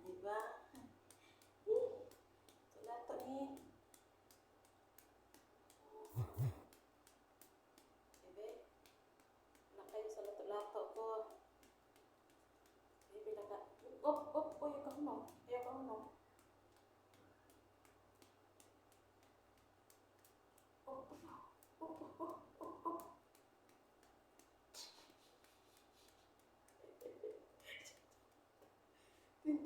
Di ba? Eh, lato ni. Bebe, na kayo sa lato-lato ko. Bebe, naka. Op, op, oy, ka huno. Ayaw ka huno. Op, op, op, op, op, op. Eh,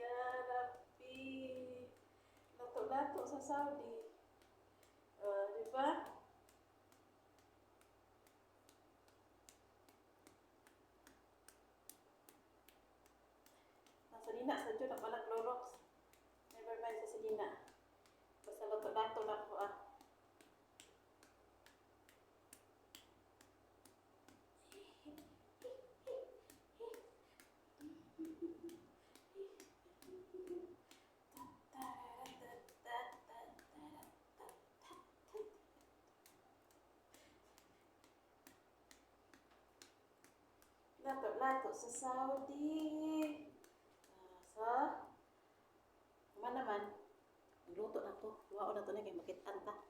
ya Rabbi. Lato-lato sa Saudi. Di ba? Nasa Nina, sa Diyo, wala Clorox. Never mind sa Sinina. Basta lato-lato na ko ah. Lato-lato sa Saudi. Ah, so, man naman, nagluto na ko. Kuhaon na to na kay makitaan ta.